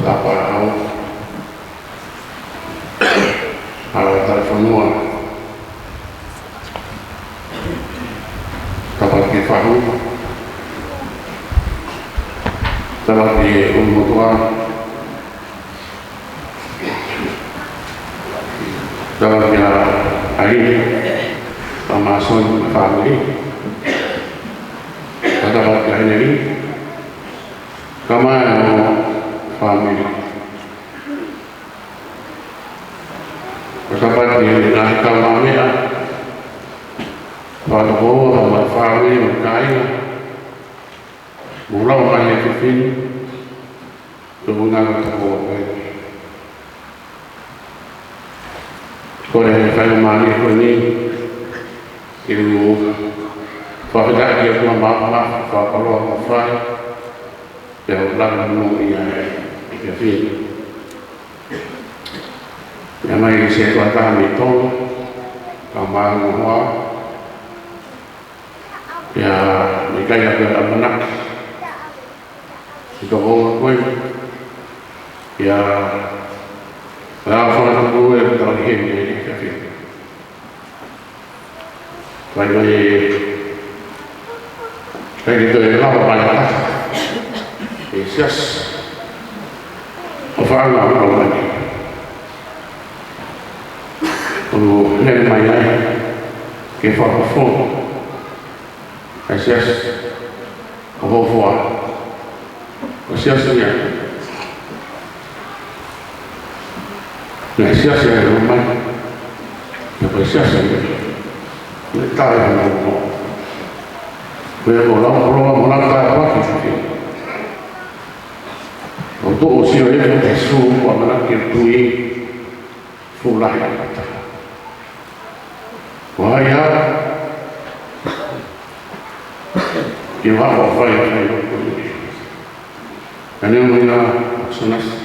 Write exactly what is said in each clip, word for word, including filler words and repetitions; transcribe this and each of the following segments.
Tāpuaki ʻa e Hau, ʻa e Tauhi Fonua, Tāpuaki Fahu, Tāpuaki ʻUlumotuʻa, Tāpuaki ʻa ʻAini, ʻa Māsoni mo e fāmili, Tāpuaki ʻa ʻEneli, kae ʻumaʻā hono fāmili. Ko e Tāpuaki ʻa e ngaahi kaungāmeʻa, fakatokoua mo e fāmili mo e kāinga, mou lava mai he efiafi ni, ko e ʻuhinga ko e tō ko ē. Ko e faingamālie ko eni, ke u fakafetaʻi ki he ʻOtua Māfimafi, fakakoloa mo fai, pea u lava mo ia he efiafi ni. Pea mai ki he setuata mei Tonga, kae ʻumaʻā hono hoa, pea mei he kakai ʻo e ʻamanaki, ʻi he tō ko ē, pea ʻa e fanga tuku ē tau ʻi heni he efiafi ni. Fai mai ē, ʻikai ke toe lava mai ha taha ʻi he siasi ʻo fakaʻaongaʻi ʻa e ʻamanaki. ʻO lele mai ai ke fakafofonga ʻa e siasi ʻo Hofoa. Ko e siasi ia. Ko e siasi ia ʻoku ʻomai. Ko e siasi ia. Ko e tau ia mo. Ko e mo lau, mo lau, mo lau tāpuaki. ʻO toʻo sio ē ko Sīsū, ko e ʻamanaki ʻo e tui. Fuʻu lahi ʻaupito. Ko hai ia? Ke u haʻu ʻo fai, fai ʻo koe. Ka ne o mai na, Sonasi.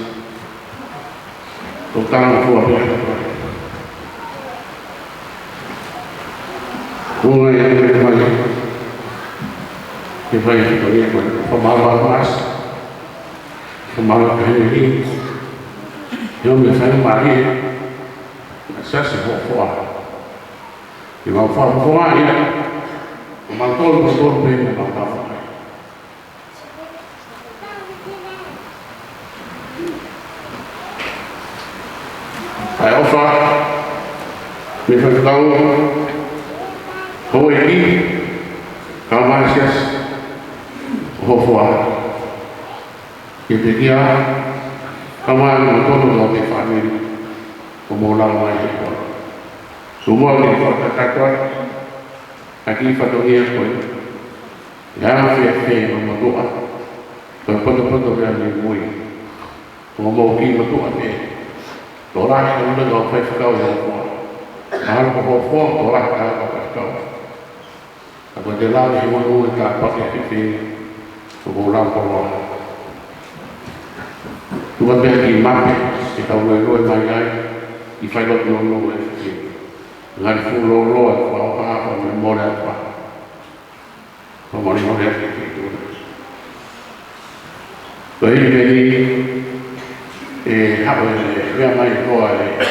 Ko tana fua pē. Ko ngai e mai. Ke fai ʻo koe. Ko mālō a mas. Ko mālō a hene ni. Yo me fai mālie. Siasi Hofoa. ʻI he mau fakafofonga ia, ʻo mau tolu, mau tolu pē, mau fakafofonga. ʻA e ʻofa mei he faifekau, houʻeiki, kae ʻumaʻā e siasi ʻo Hofoa. Ke pekia, kae ʻumaʻā e ongo tonu ʻo e fāmili, ʻoku mou lava mai he ʻaho ni. Tuku muʻa ke fakakakato atu ʻa e kiʻi fatongia ko ē. ʻI he anga fēfē ʻa e motuʻa, ko e potopoto pē ʻa e muimui. Ko hoʻomou kiʻi motuʻa pē. Tokolahi ʻa e ʻū faifekau ʻi he ʻaho ni. Mahalo ko Hofoa, tokolahi ʻa e faifekau. Ka ko e te lave he monū e tāpuaki ʻa e efiafi ni, ʻoku ou lau koloa. Tuku atu pē kiʻi mape, ke tau loelue mai ai, ʻi he failotu nounou ʻa e efiafi ni. Ngali fuʻu lōloa, fakaʻofoʻofa, mo e mole ʻa e ʻOtua. Fakamolemole atu ki he ʻOtua. Ko e hili pē eni, ʻe haʻu e meʻa mai ko ē ʻa e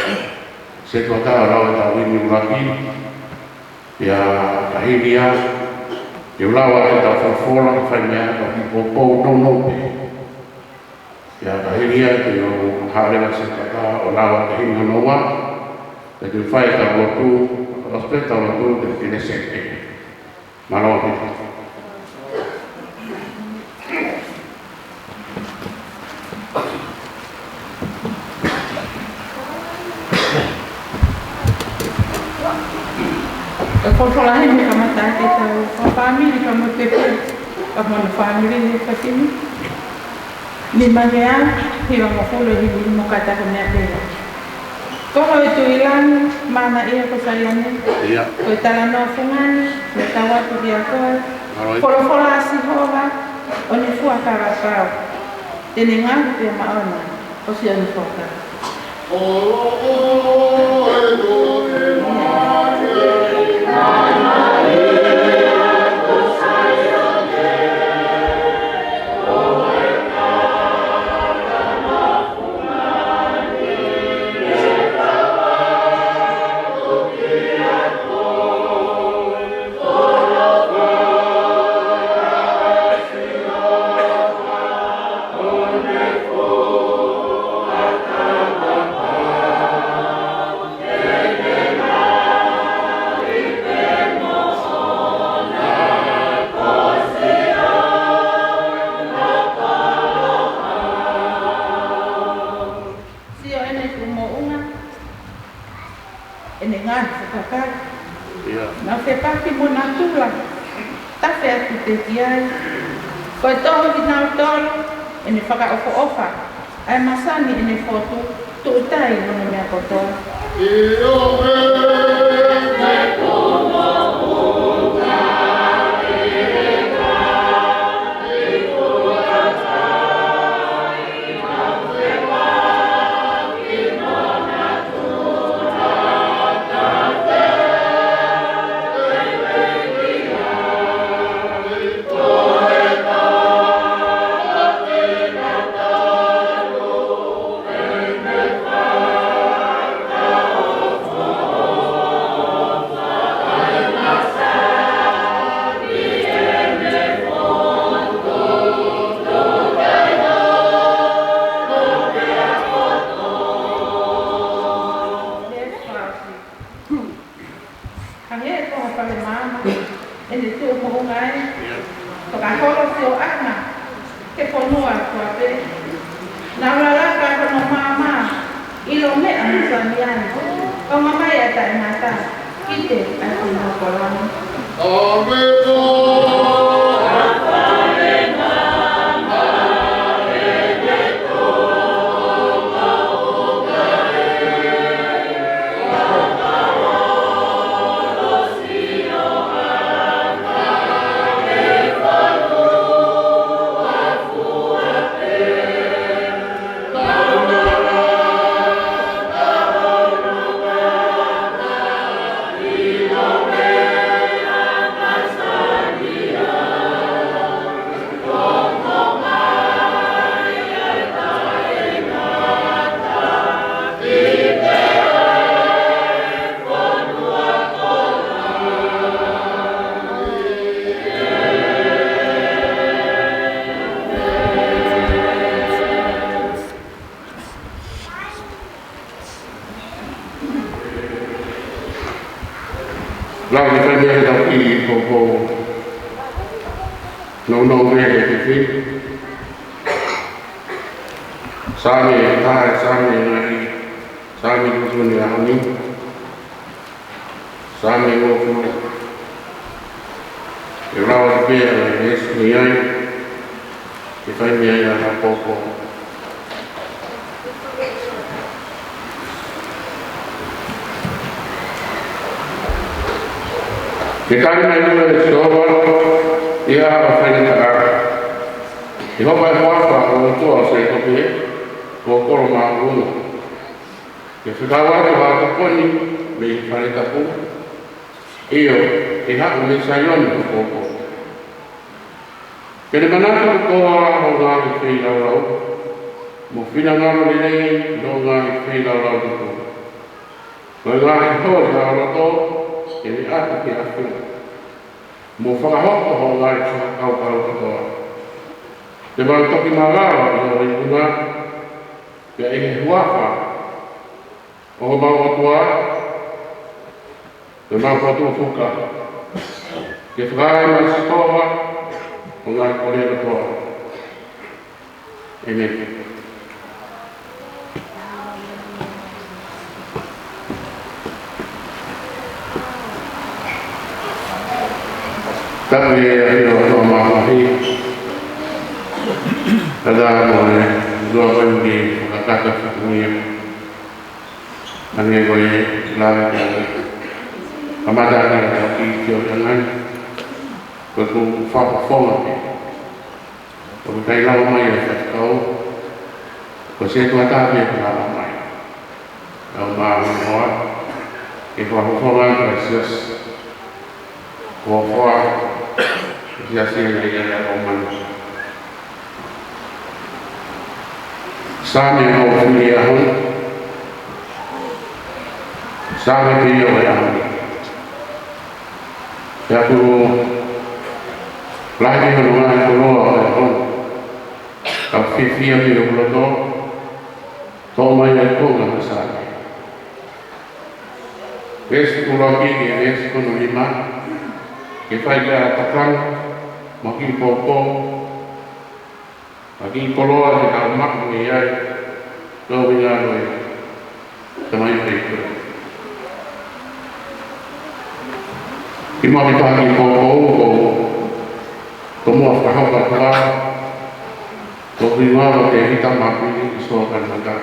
setuata ʻo lau e tau ʻi Niu Laki. Pea ka hili ia, ʻe u lau ʻa e tau folofola, fai meʻa, tau kiʻi poupou nounou pē. Pea ka hili ia, te u haʻele ʻa e setuata ʻo lau ʻa e himi hono ua, pea te u fai e tau lotu, ʻosi pē tau lotu, te u finish pē. Mālō pē. ʻE folofola heni kamata ʻaki e tau fāmili ka mo te pē. Ka mo e fāmili ni ka timi. Nima ngeau, hiva ngofulu ʻe hiva nima ka ta ko mea pē. Ko hoʻo tuʻi langi, mana ia ko Saione. Ia. Ko e talanoa fungani, me tau atu kia koe. Mālō. Folofola ʻa Sihova, ʻo ne fuakava pau. Te ne ngaohi pea maʻona, ʻo Sione foka. Ngaahi fakakai. ʻIo. Naʻa fepaki mo natula. Tafe atu pē ki ai. Ko e toho kinautolu ʻene fakaʻofoʻofa. ʻA e masani ʻene fotu, tuʻutai hono meʻa kotoa. Hangē ko ha fale maama, ʻene tuʻu moʻunga ē. ʻIo. Fakaholo sioʻana, ke fonua kotoa pē. Naʻa lalaka hono maama, ʻilo meʻa masani ai. ʻOnga mai ʻa e taʻengata, ʻite ʻa e fonua ko langi. ʻOmeko. Lau ke fai meʻa ke tau kiʻi poupou nounou pē he efiafi. Saame ʻe taha, Saame ʻe ngaahi, Saame ʻe uofulu ʻi he ʻaho ni. Saame ʻe uofulu. ʻE lau atu pē ʻa e veesi ni ai, ke fai mei ai ʻa e poupou. Ke tali mai muʻa ʻe Sihova ʻi he ʻaho faingataʻa. Ke hoko ʻa e huafa ʻo e ʻOtua ʻo Sēkope ko ho kolo māʻolunga. Ke fekau atu ha tokoni mei he fale tapu, ʻio, ke haʻu mei Saione ho poupou. Ke ne manatu kotoa ho ngaahi feilaulau, mo finangalo lelei ʻi hoʻo ngaahi feilaulau tupu. Ko e ngaahi holi ʻa ho loto ke ne ʻatu ki he ʻAfiona, mo fakahoko hoʻo ngaahi fakakaukau kotoa. Te mau toki malava ʻi ho ipu na, pea ʻi he huafa ʻo homau ʻOtua, te mau fatu fuka. Ke fakaai mai ʻe Sihova hoʻo ngaahi kole kotoa. ʻĒmeni. Tapu ʻi he ʻAfiona ʻoku mau mamahi. Kae ʻatā mo e ʻuluaki ko eni ke fakakakato e fatongia. Hangē ko e lave ko ē, kamata ʻaki ʻa e kiʻi feohi ʻanai, ko ʻeku fakafofonga pē. ʻOku ʻikai lava mai ʻa e faifekau, ko e setuata pē ʻoku lava mai. Tau mālō muʻa, ke fakafofonga ʻa e siasi. Ko e foha, siasi ʻa e ʻOmani. Saame ʻoku fili ʻi he ʻaho ni. Saame pē ia ʻo e ʻaho ni. Pea ʻoku lahi hono ngaahi koloa ʻo e ʻaho ni. Ka fiefia pē hoku loto, toʻo mai ʻa e konga ʻo e Saame. Veesi ʻuluaki ki he veesi hono nima, ke fai ʻa e tokanga, mo e kiʻi poupou, mo e kiʻi koloa ke tau maʻu mei ai, ʻoku ou ʻi he ngāue, Tamai ʻoku ʻi he pule. Kimuʻa ke tau hiki poupou, ʻoku ou tomuʻa fakahoko atu ʻa e hingoa ʻo Tēvita Mapili Kisoa Kanata,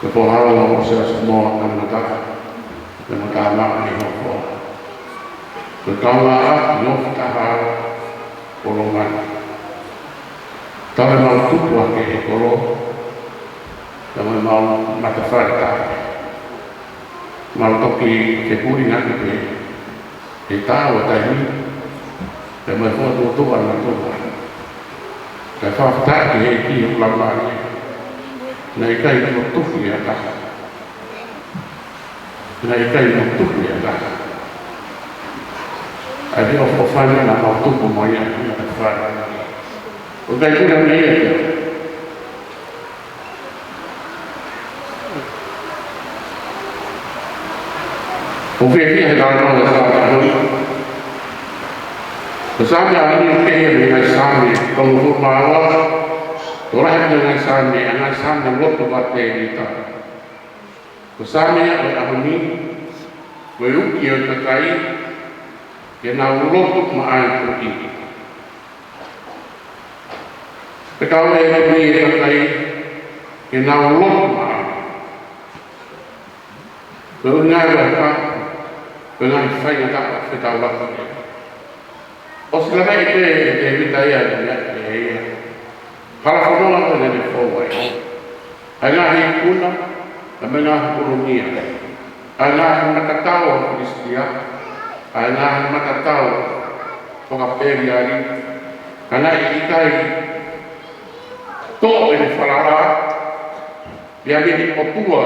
ko e foha lahi ʻo Siaosi Moa Kanata, ʻi Matamaʻa ʻi Hofoa. Ko e kaungāʻapi ofi taha ʻo Lomani. Talu ʻemau tupu hake he kolo, pea mo ʻemau matafale taha. Mau toki fepulingaki pē he taʻu ʻo taimi, pea mo e fokotuʻutuʻu ʻa e mātuʻa. Kae fakafetaʻi ki he ʻEiki ʻi hoku laumālie, naʻe ʻikai ke motuhi ʻe ha taha. Naʻe ʻikai ke motuhi ʻe ha taha. ʻA ia ʻoku ou fakaʻamu naʻa mau tupu mo ia ʻi he matafale. ʻOku ʻikai ke u ʻilo mei ai. ʻOku ou fiefia he talanoa ʻo e Saame ʻaho ni. Ko e Saame ʻaho ni ʻoku kehe ia mei he ngaahi Saame tolungofulu mā ua, tokolahi mei he ngaahi Saame, ʻa e ngaahi Saame lotu ʻa Tēvita. Ko e Saame ʻo e ʻaho ni, ko e uki ʻo e kakai ke nau lotu maʻa e Tuʻi. Pea kau e uki ʻo e kakai ke nau lotu maʻa. Ko e ʻuhinga ia ʻa e pā, ko e ngaahi faingataʻa fetaulaki. ʻOsi lave pē ʻe Tēvita ia ʻi he meʻa ʻe ia. Hala fononga ko ē naʻa ne fou ai. ʻA e ngaahi ikuna, pea mo e ngaahi ʻulungia. ʻA e ngaahi matatau ʻa e Filisitia, ʻa e ngaahi matatau fakapeliali. Ka naʻe ʻikai toʻo ʻene falala ia mei he ʻOtua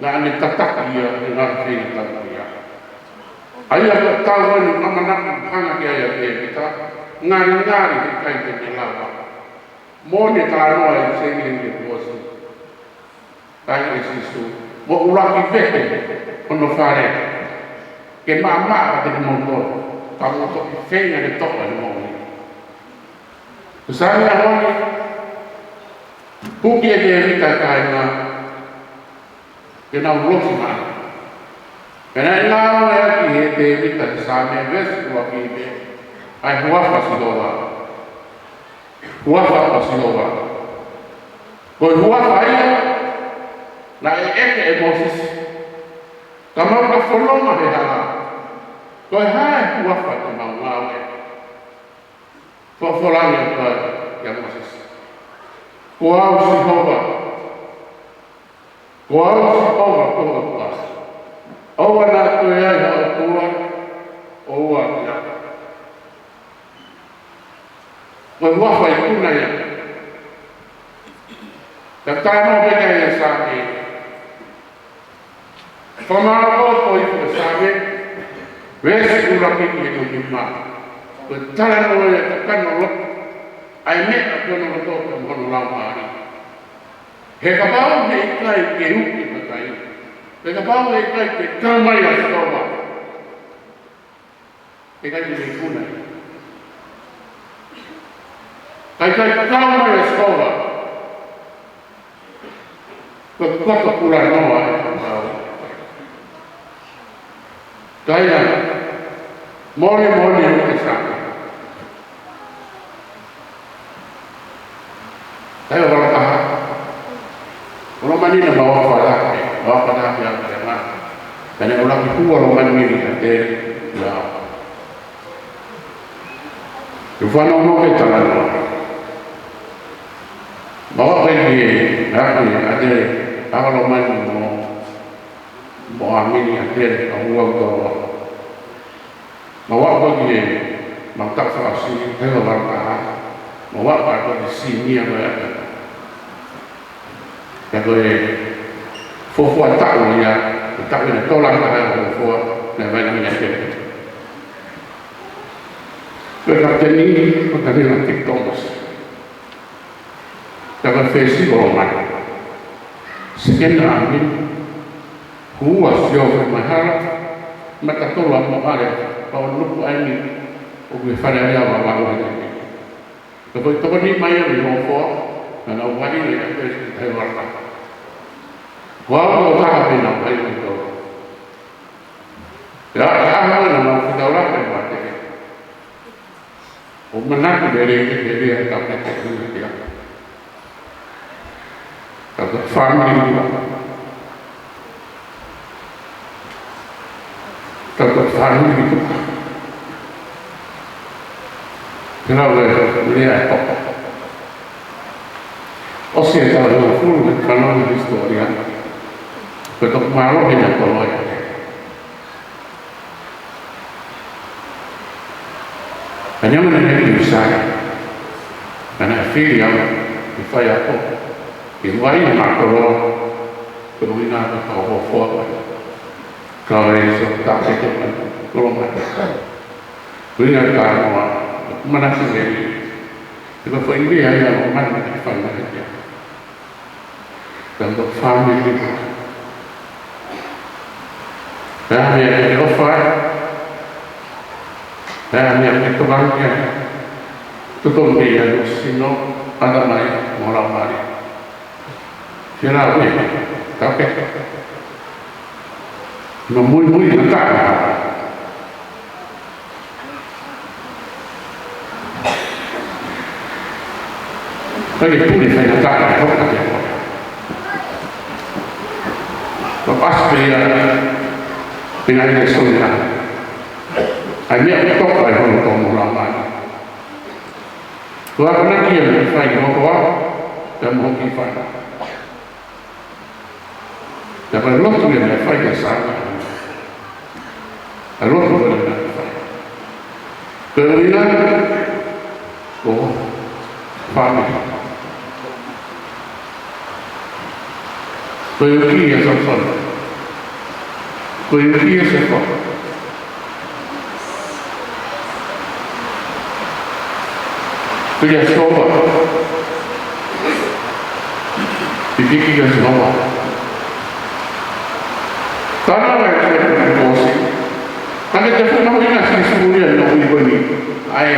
naʻa ne tataki ia he ngaahi faingataʻa ia. ʻA ia ko e taimi ʻoku ʻamanaki hanga ki ai ʻa Tēvita, ngalingali he ʻikai te ne lava. Moʻoni e talanoa ʻi he Sēmisi ʻi he kuo ʻosi. Talamai ʻe Sīsū, mou ʻuluaki vehe hono fale, ke maʻamaʻa kiate kimoutolu, ka mou toki feinga ke toʻo ʻene moʻui. Ko e Saame ʻaho ni, uki ʻe Tēvita e kāinga ke nau lotu maʻa. Pea naʻe ngāueʻaki ʻe Tēvita he Saame veesi ʻuluaki pē ʻa e huafa ʻo Sihova. Huafa ʻo Sihova. Ko e huafa ia naʻe ʻeke ʻe Mōsese, ka mau ka fononga he hala, ko e hā e huafa te mau ngāueʻaki? Folofola ange ʻe ia kia Mōsese, ko au Sihova. Ko au Sihova ko ho ʻOtua. ʻOua naʻa toe ʻi ai ha ʻOtua ʻo ua kiate au. Ko e huafa ikuna ia. Ka talanoa pē ki ai e Saame. Fakamālō ko e Saame, veesi ʻuluaki ki he nima. Ko e talanoa ia ʻa e kakano lotu, ʻa e meʻa ʻoku ne loto ki ai mo hono laumālie. He kapau he ʻikai ke uki e kakai, he kapau he ʻikai ke kau mai ʻa Sihova, he ʻikai ke ikuna ia. Ka ʻikai kau mai ʻa Sihova, ko e koto kulanoa ʻa e kapau. Ka ia, moʻoni, moʻoni ʻa e Saame. Taimi ʻo e vala taha, ʻo Lomani naʻa mau ʻalu fakataha, mau ʻalu fakataha ki he ʻapiako. Pea naʻe ʻuluaki hū ʻa Lomani mei ʻAtele, ia. Ke fanongo ki he talanoa. Mau ʻalu ki he ʻapiako ʻa ʻAtele, ʻa Lomani mo, mo ʻAmini ʻAtele, ʻa ua ua. Mau ʻalu ko ē ki he, mau taʻu fakaʻosi, taimi ʻo e vala taha. Mau ʻalu ko ē ki he senior ko ē ʻa e ʻapiako. Pea ko e fuofua taʻu ia, ko e taʻu ʻeni ʻe tolu taha ʻo e fuofua, naʻe vaʻinga mei ai pē. Ko e kapiteni, ko Taniela Kick Thomas. Pea ko e fesi ko Lomani. Sekeni ʻAmini. Ua Siofe Mahala, mata tola mo ale, pau nuku ai ni, ʻoku ʻi he Fale Alea Vavaʻu he taimi. Ka ko e tokoni mai ʻa e Hofoa, naʻa nau vaʻinga ʻi ʻAtele he vala taha. Ko au ko e taha pē naʻa ku vaʻinga ʻi Toa. Pea, pea, ʻOku manako lelei ke lea ʻa e taʻu pē ko eni kia. Taʻu fāmili ni. Taʻu fāmili ni. Te nau lea, lea ʻe toko. ʻOsi e taʻu hongofulu ʻi he fanongo hisitōlia. Ko e toki mālohi ʻa e koloa ia. Ka neongo naʻe ʻi ai e sai, ka naʻe fili au ke faiako, ke ʻuhinga ʻa e koloa, ko e ʻuhinga ko e kau hofoa ko ē. Kau e so ta ke te koloa mai. Ko e ʻuhinga ka noa, manako lelei. Te ka fai lea ia ʻo mana ke fai mai ia. Taʻu fāmili. Pea meʻa ke ʻofa. Pea meʻa ke tokanga. Tuku meʻa ʻi ho sino, ʻatamai, mo e laumālie. Fēfē, tape. Mo muimui ngataʻanga. Ko e puli faingataʻa ʻe hoko ʻa e koloa. Ko e pasi pē ia, pea ngaahi lēsoni ia. ʻA e meʻa ʻoku toka ai hono tō mo e laumālie. Ko e akonaki ia naʻe fai ʻe ho hoa, pea mo hoʻo kiʻi fānau. Pea ko e lotu ia naʻe fai ʻe Sāmita. ʻA e lotu ko ē naʻe fai. Ko e ʻuhinga, ko e fāmili. Ko e uki ia Sāmita. Ko e uki ia Sēkope. Ko ia Sihova. Pipiki kia Sihova. Tana mai kia Sihova kosi. Ka ke te funa hui na Sīsū ia no hui hui ni. ʻAi,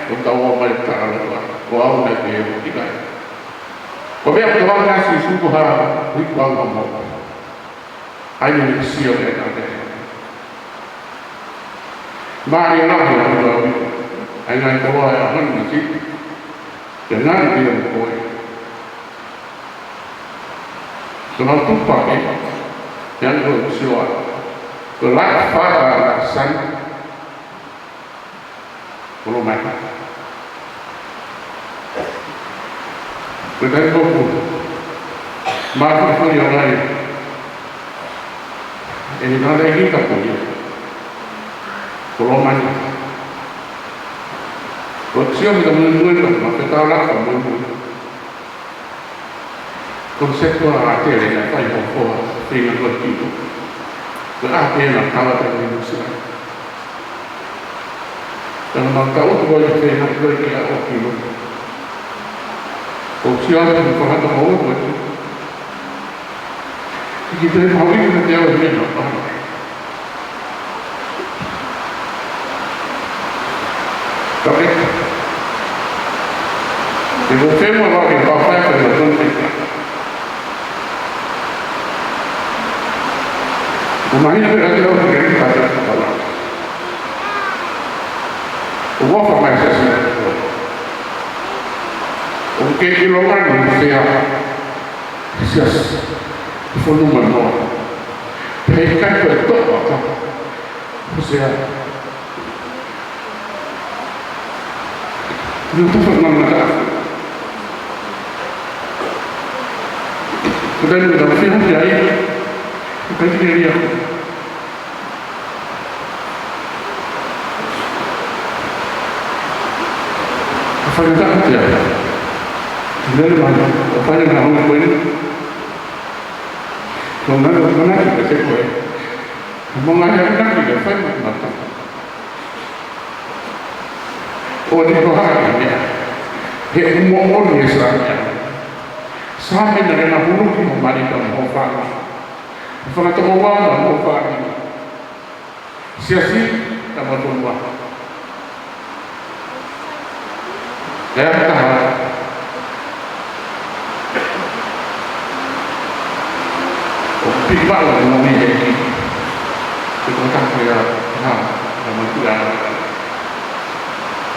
ʻo tau ō mai tara loa. Ko au na ke ui kai. Ko e meʻa ko e vanga Sīsū ko ha hui ko au mo. ʻAi, meʻa ni sio ke ka te. Mālie lahi ʻa e ʻaho ni. ʻAi ngaahi koloa ʻa e ʻaho ni. Ke ngaahi pia mo koe. Ko e ngaahi tupa ke. Ia ko e sio ā. Ko e laʻi fata ʻa e sani. Kolo mai. Ko e kai kopu. Māfana fai ʻo ngai. ʻE ni nana e hika ko ia. Kolo mai. Ko e sio ki he muimui ka ma ke tau laka muimui. Ko e setuata ʻa e tele naʻe fai ʻe ho hoa, feinga ko e kiko. Ko e ʻa pena kala ta ni musia. Ka na ma tau tu ko e feinga ko e kia o kilo. Ko e sio atu ki he fangata mo e ko e kiko. Ki te mau ʻi he te au e mena. Ka ʻe. ʻE ko te mua lau ke pau fai ka ʻe ko te. ʻO mahino pē ka te au ke ka te ka lau. ʻO ʻofa mai Sīsū. ʻO ke ʻilonga ni sea. Siasi, fonu manoa. Pea ʻikai ko e toʻa ka. Hosea. Ni o tofa ngangata. Ko tai ni ka fia fia ai. Ko tai ni ria. Ka fai ngata atu ia. Nele mai, ka fai ngata hongo koe. Ko ngā, ko ngā ki ka te koe. Ko ngā hea ngā ki ka fai ngata. ʻO ni ko hā ki mea. He umo o ni e Sāmita. Sāmita ke na hulu ki mo mani ka mo fana. Fana toko wā ka mo fana. Siasi, ka mo tonu wā. Lea ka ha. ʻO pipa o mo mi he ki. Te ko ka ko ia, ha, ka mo tu ia.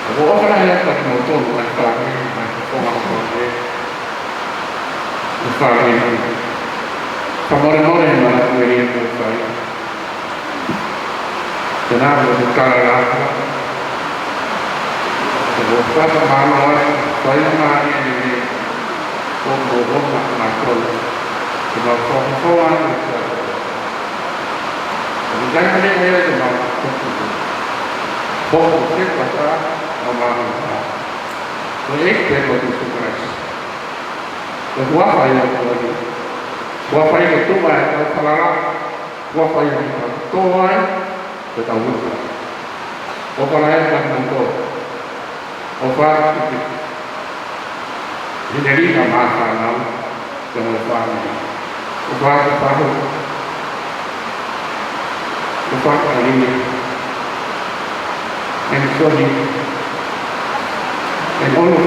ʻOku ou ʻofa lahi atu kiate kimoutolu, ngaahi fāmili, ngaahi fofonga ʻo e fāmili. ʻO e fāmili. Fakamolemole he manatuʻi ʻoku ou fai. Te nau ʻoatu ʻa e tala laka. Te u fakamālō atu, faingamālie ni, ʻo mo ʻo ma ma tolu. Te mau fakafofonga atu. Ko e taimi ni ʻe te mau hoko. Hoko ke pata ʻo māmani. Ko e ʻEiki pē ko Sīsū Kalaisi. Ko e huafa ia ko e huafa ia ko e tuʻu mai ʻo e falala. Huafa ia ko e tō ai ko e tau huafa. ʻOfa lahi atu kiate kimoutolu. ʻOfa atu ki he lelei ʻa e fānau, ki hoʻomou fāmili. ʻOfa atu ki he fahu. ʻOfa atu ki he lelei. ʻEne koni. ʻEne ʻono.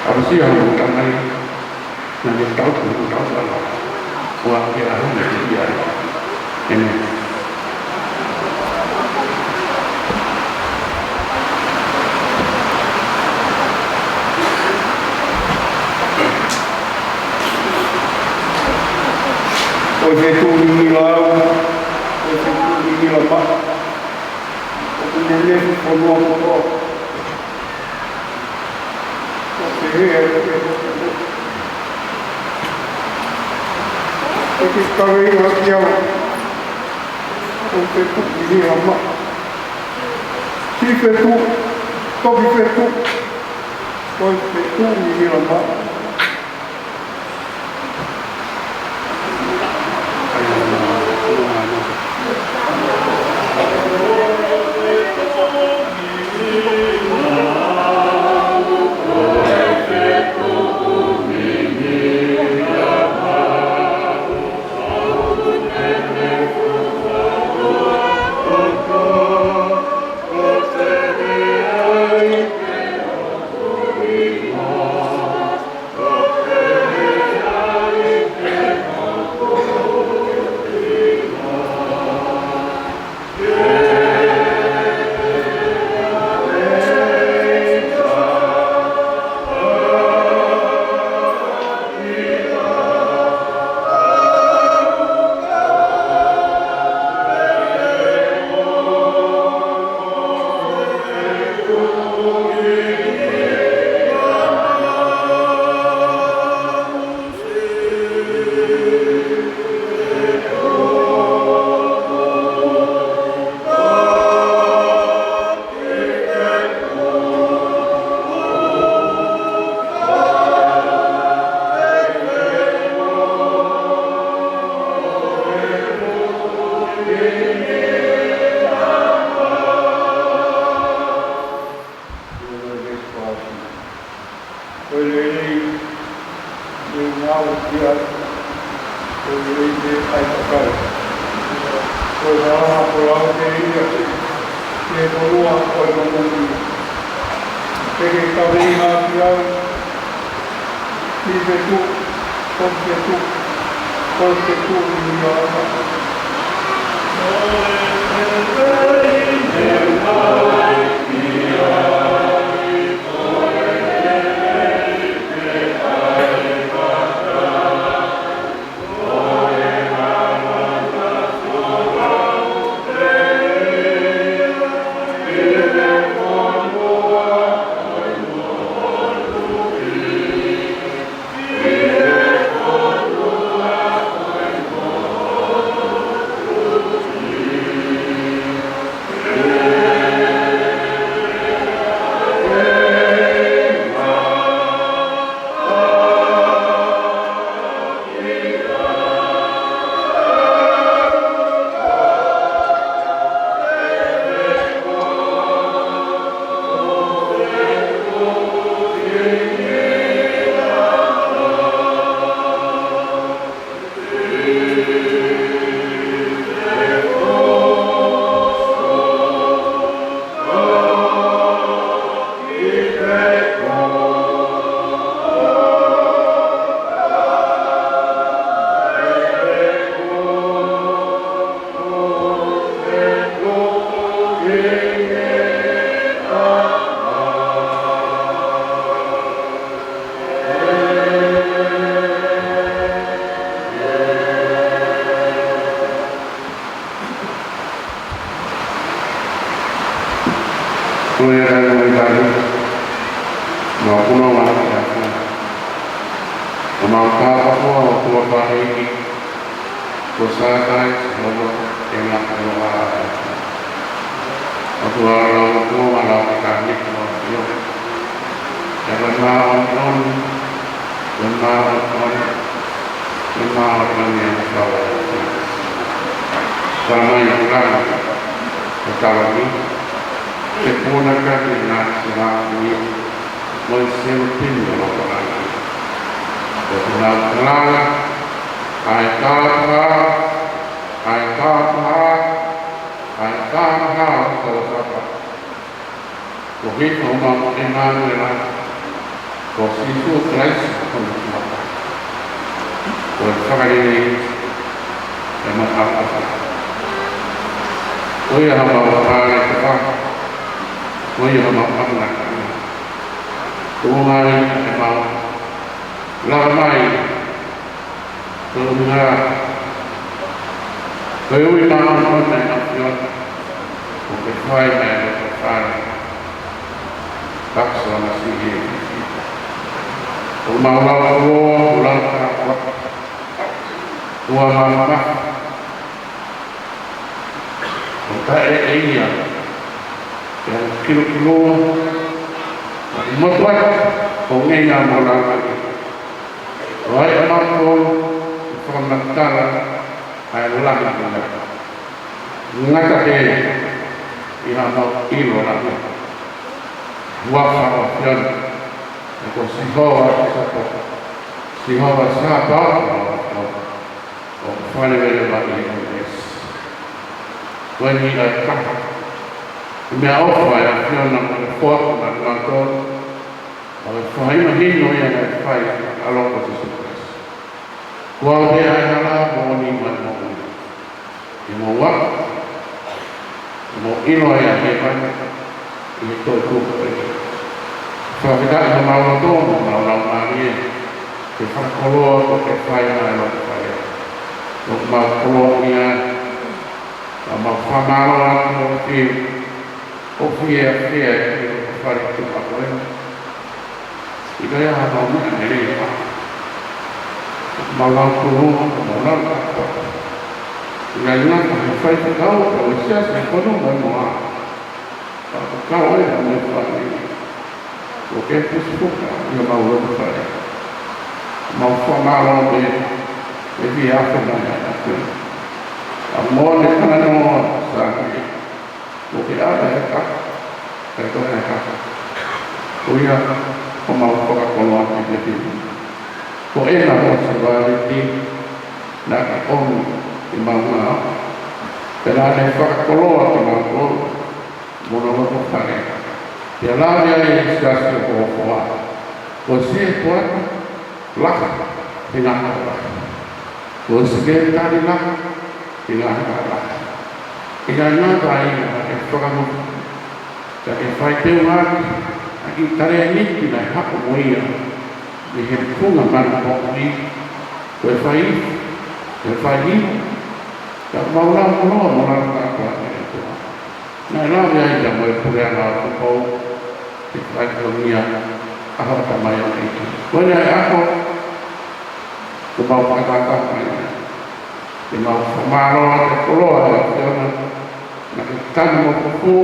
ʻApisia mo tamai. Naʻa ne tau, tau, tau, tau. Ua ke ahu ne ia. ʻĒmeni. ʻOi fetuʻu ni lau, ʻoi fetuʻu ni lau ma. ʻOku ne ne fonua kotoa. ʻOku ke hea, ʻoku ke hea. ʻOku ke kaveinga ki au. ʻOi fetuʻu ni lau ma. Ki fetuʻu, toki fetuʻu. ʻOi fetuʻu ni lau ma. Ko e lelei, ʻe ngāue ki ai. Ko e lelei, ʻe ʻai kakai. Ko e lava, ko e lava ke ia. Ke kolua, ko e momoʻi. Ke ke kaveinga ki au. Ki fetuʻu, ko fetuʻu, ko fetuʻu ni lau ma. Mau tāpuakiʻi ʻa e ʻOtua Fakamoʻui, ko Sātai, Sihova, ʻEiki ʻo e ʻOtua. ʻOtua ʻoku ʻiate koe, ʻa e ʻOtua Fakamoʻui, ʻa e ʻOtua Māʻoniʻoni, ʻa e ʻOtua Māʻoniʻoni, ʻa e ʻOtua Māʻoniʻoni ʻo e ʻOtua. Tala mai ʻa e langi, ʻa e tala mai, ʻa e puna ka ki na se la kui, mo e selupini ʻo e langi. Ko e puna ka langa, ʻa e tāpuhā, ʻa e tāpuhā, ʻa e tāpuhā ʻo e tau sapa. Ko e hifo ʻo homau ʻEmānuela, ko Sīsū Kalaisi ko homau Tamai. Ko e fakalelei ʻa e maʻa ʻofa. Ko ia homau fale te pa. Ko ia homau ʻamanaki. Ko mai ʻemau lava mai. Ko e ʻuhinga, ko e ui māʻoniʻoni ʻa e ʻAfiona, ʻoku fai mai ʻa e fale, Pākisi ʻa Masihi. ʻOku mau lau kuo, lau ka ua, ua mama, ʻo taʻe ʻe ia, ʻe kilokilo, ʻo motuʻa, ʻo ngeinga mo langa. ʻO ai ʻa mātou, ʻe fakamatala, ʻa e langi ko ia. Ngata pē, ʻi haʻamau ʻilo langa. Huafa ʻo e ʻAfiona, ʻa ia ko Sihova Sāpaoti, Sihova Sāpaoti, ʻo fale vele va i ʻo ʻesi. Ko eni ʻa e taha, ʻa e meʻaʻofa ʻa e ʻAfiona, ʻa e foaki maʻa mātou, ʻa e fakamahino ia naʻe fai ʻi he ʻAlo ko Sīsū Kalaisi. Ko au pē ʻa e hala, moʻoni mo e moʻui. ʻI he mau ʻilo ai ʻa e hēvani, ʻi he toetuʻu ko eni. Fakafetaʻi ʻi homau loto, mo homau laumālie, ʻi he fakakoloa kuo ke fai maʻa e loto fale. ʻOku mau koloaʻia, ʻoku mau fakamālō atu ʻo fie, ʻo fie, fie, ʻi he loto fale tuʻa ko eni. ʻIkai ha mau meʻa lelei ʻa. Mau lau tō, mau lau tapa. ʻIkai ngata he faifekau, ka ko e siasi ʻoku nau mai mo au. Ka ko e kau ai ʻa e fale. ʻOku ke pusipuka, ʻi homau loto fale. Mau fakamālō pē, ʻe fie afe mai ʻa e ʻAfiona. ʻA mo ne kana noa, sa ne. ʻOku ke ʻata e ka, ka ko e ka. Ko ia, ko mau fakakoloa ki te tini. Ko ena ko se vale ti, naʻa ka ʻomi, ʻi mau ngā. Pea naʻa ne fakakoloa ki mau kolo, mo na loto fale. Pea lave ai e siasi ʻo hokoa. Ko e sētuata, laka, he ngata laka. Ko e sekelitali laka, he ngata laka. ʻIkai ngata ai ʻa e fakamoʻui. Ka ke fai teu ngata, ʻa e kiʻi talēniti naʻe haʻu mo ia. Mei he funga mana poʻuli, ko e fai, ko e fai ni. Ka mau lau koloa, mau lau kātoa ki he ʻOtua. Naʻe lave ai ia mo e puleʻanga ʻo Tupou, ʻi he faitoʻo ni ʻa e ʻaho ʻo e tamaioʻeiki. Ko eni ʻa e ʻaho, ʻoku mau fakatātā mai. Ke mau fakamālō atu e koloa ʻa e ʻAfiona, naʻa ke tanu mo fufū,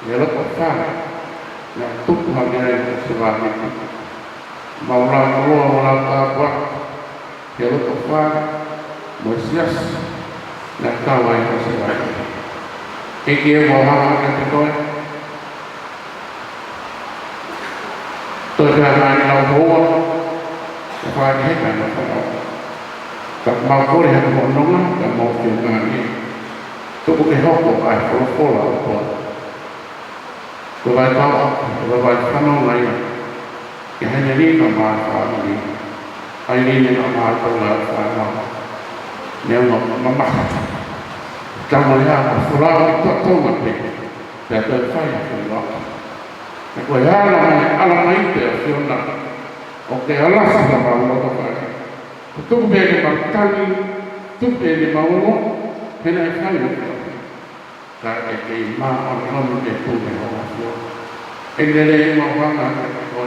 ʻi he loto fale, naʻe tupu hake ai ʻa e sevāniti. Mau lau koloa, mau lau tāpuaki, ʻi he loto fale, mo e siasi, naʻe tau ai ʻa e sevāniti. ʻEiki ē, mau hanga kiate koe. Toe pē ʻa e ngaahi lau houa, ʻe fai he kai na fana. Ka mau kole ha ko nonga, ka mau ke ngani. Tuku ke hoko ʻa e folofola ʻa e ʻOtua. Ko e vai tau, ko e vai fanongo ia. Ke hene ni ka ma fāmili. ʻAi ni ne ka ma tau la fāmili. Ne ma, ma, ma. Tama ia, ma fula, tau, tau, ma te. Pea toe fai a fai la. Ka ko e ala mai, ala mai te ʻAfiona. ʻOku ke alasi la ma loto fai. Tuku pē ke ma tali, tuku pē ke ma ulo. Hena e fai la. Ka ʻe kei māʻoniʻoni e pule ʻo e ʻAfiona. ʻE lele e mau hanga ʻe koe.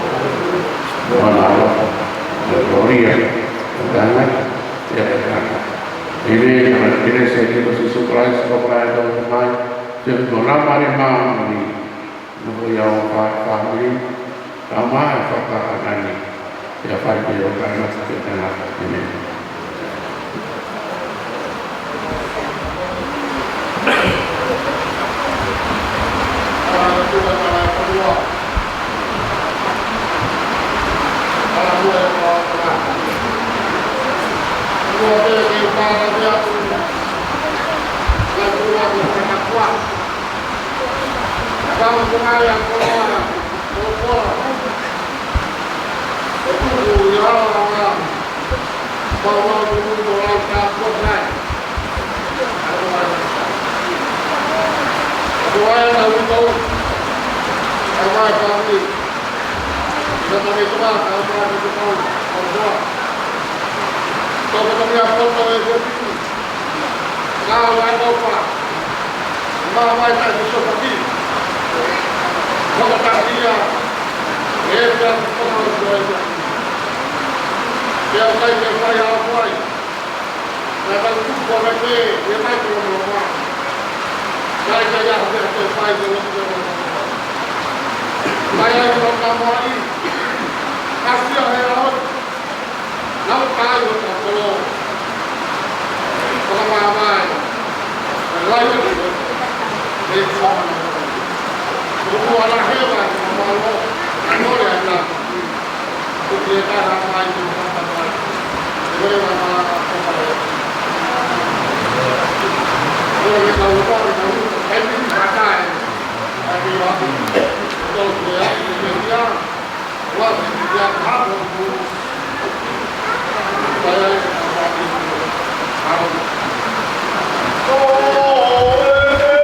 ʻOku ʻofa ʻi he kolōlia ʻo taʻengata pea taʻengata. ʻI he huafa ʻo Kalaisi Sīsū Kalaisi, ko e ʻOtua ʻo e Tamai, feohi mo e Laumālie Māʻoniʻoni, nofo ʻi he ʻofa ʻa e fāmili, kae ʻumaʻā ʻa e fakaʻanani, pea fai pē ʻo taʻengata pea taʻengata. ʻĒmeni. Ka ʻoku ʻi ai ʻa e ʻofa, ʻoku ʻi ai ʻa e taʻefesopaʻaki. Fakatakiʻia, ʻe pea ʻoku ʻi ai ʻa e ʻofa. Pea ʻoku ʻikai ke fai ha ʻofa ai. Naʻa tau tuku ʻa e meʻa ʻe mai ki hono ʻofa. Ka ʻikai ke ʻi ai ha meʻa ke fai ki hono ʻofa. Mai ai hono tamuaʻi. Kasi ʻa e ʻaho. Nau kai o ta kolo. Fakamāvae. Lai o ta kolo. E kua na. Kua na he wa na malo. Ano le ana. Ko ke taha mai ko ka mai. Ko le wa na ko mai. Ko le ka wa na. Ai ni ka kai. Ai ni wa. Ko le ai ni ka. Wa ni ka ha ko.